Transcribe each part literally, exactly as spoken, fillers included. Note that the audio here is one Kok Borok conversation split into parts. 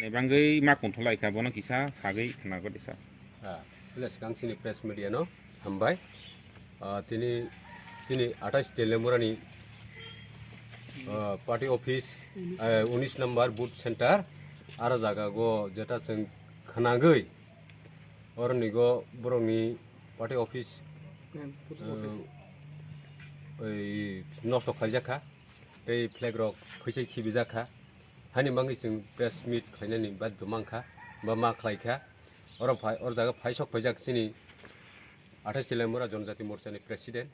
Bangwi ma kongthok lai kha, bono kisa sagwi khna godi sa. Ah, le swkang chini press media no hambai. Ah, tini chini athais Teliamura ni, ah, party office, eh, unis number booth center, aro jaga go jeta chwng khnagwi, oroni go borokni party office, eh, oi, nosto khlaijak kha, tei flag rok phuisai khibijak kha. Hani bangwi chwng press meet khlainani badhyo mankha, ba ma khlaikha. Oro phai, oro jaga phai sok phaijak chini athais Teliamura Jonojati Morcha ni president,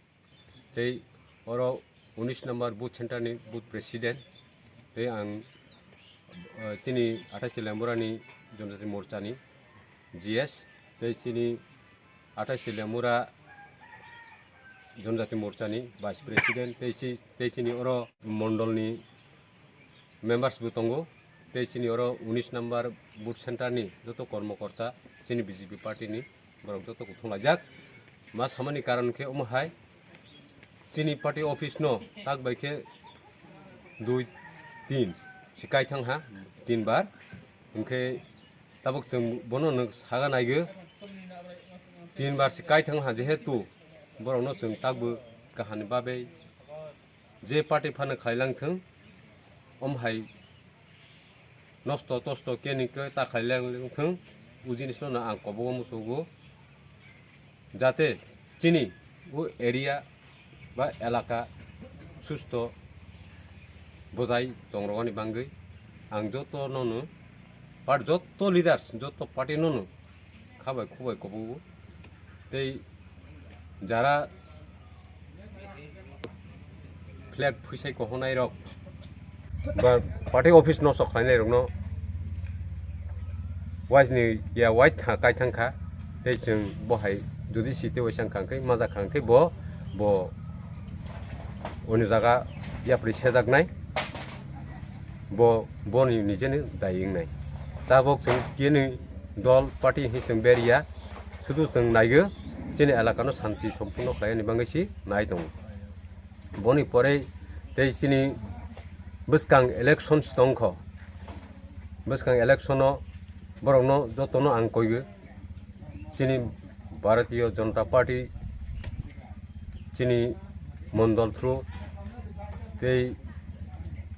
tei oro unis number booth center ni booth president, tei ang, eh, chini athais Teliamura ni Jonojati Morcha ni G S, tei chini athais Teliamura Jonojati Morcha ni vice president, tei chi-, tei chini oro mondol ni members bo tongo, tei chini oro unis number booth center ni joto kormokorta chini B J P party ni borok joto kuthung laijak. Ma samani karon khe omo hai, chini party office no tak bai khe dui, tin se kai thang ha, tin bar. Hwnkhe tabuk chwng bono nwng saga naigo, tin bar se kai thang ha, jehetu borokno chwng takbo kahani bagwi je party phano khlai lang thung, om hai nosto tosto keni khe ta khlai lang thung, o jinisno no ang kobogo muchugo, jate chini o area ba elaka susto bwjai tongrogani bangwi ang joto nono, part joto leaders, joto party nono khabai khubai kobogo. Tei jara flag phuisai kohonai rok ba party office nosto khlainai rokno waisni ya wai tha-, kai thang kha, tei chwng bo hai jodi si tei waisa wngkha hwnkhe, majak kha hwnkhe bo, bo oni jaga yapri sejaknai, bo, boni nijeni dai wngnai. Tabok chwng tini dol party hinwi chwng beriya, sudu chwng naigo chini elakano santi sompurno khlainani bagwi si nai tongo. Boni pore tei chini bwskang election si tongkho. Bwskang election o borokno jotono ang koigo. Chini Bharatiya Janata Party, chini mondol through tei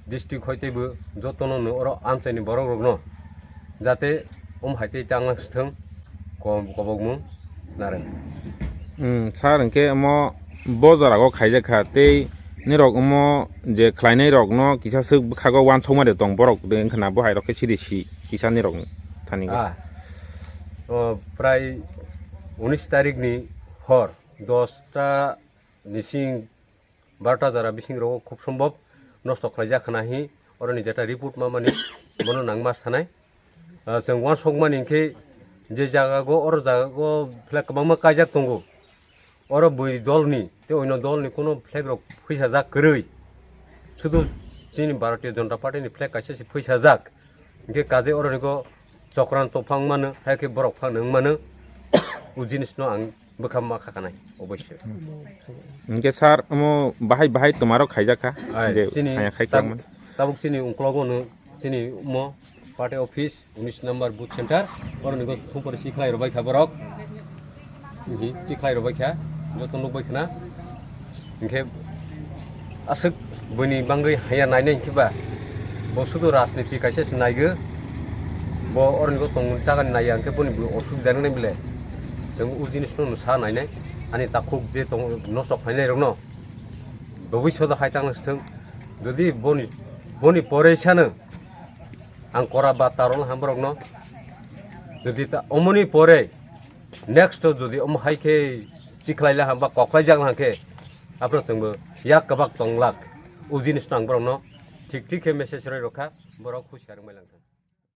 district hoi teibo jotono no oro amchaini borok rokno jate om hai tei tangna swthwng kom-, kobokmung narwk. Hmm, sir, hwnkhe omo bo jora o khaijak kha tei nirok omo je khlainai rokno kisa swk bwkhago uansukma de tong borok de wngkha na bo hai rok khe siri si kisa nirok thani. Ah. O prai unis tarikh ni hor dosta nising barota jora bising rogo khub sombhob nosto khlaijak khna hi oroni jeta report ma mani bono nangma sanai. Ah, chwng uansukmani hinkhe je jaga go, oro jaga go flag kwbangma kaijak tongo. Oro bui dolni tei oino dolni kuno flag rok phuisajak kwrwi. Sudu chini Bharatiya Janata Party ni flag kaisa se phuisajak. Hinkhe kaje oroni go chokran tophang mano, hai khe borok phang nung mano. O jinis no ang bwkha ma kha kanai, oboisyo. Hinkhe sir, omo bahai bahai twmarok khaijak kha, Ai, je chini haya khai tab-, tongmani. Tabuk chini ungklogo no chini omo party office, unis number booth center, oroni go thum pore si khlai rwbai kha borok. Mhm, si khlai rwbai kha, joto nukbai khna. Hinkhe aswk buini bangwi haya nainai hinkhe ba, bo sudu rajniti kaisa se naigo. Bo oroni go tong chagani naiya hinkhe boni bo osuk janani bile. Chwng o jinis no sa nainai, ani takhuk je tong nosto khlainai rokno. Bwbwi sodo hai tangna swthwng. Jodi boni, boni pore sano ang kora ba tarwng ham borokno. Jodi ta omoni pore next o jodi omo hai khe chikhlai la ham ba koklai jak la ham khe, aphano chwngbo yak kwbak tong lak. O jinis no ang borokno thik thik khe message rwi rwkha, borok husiar wngbai lang thang.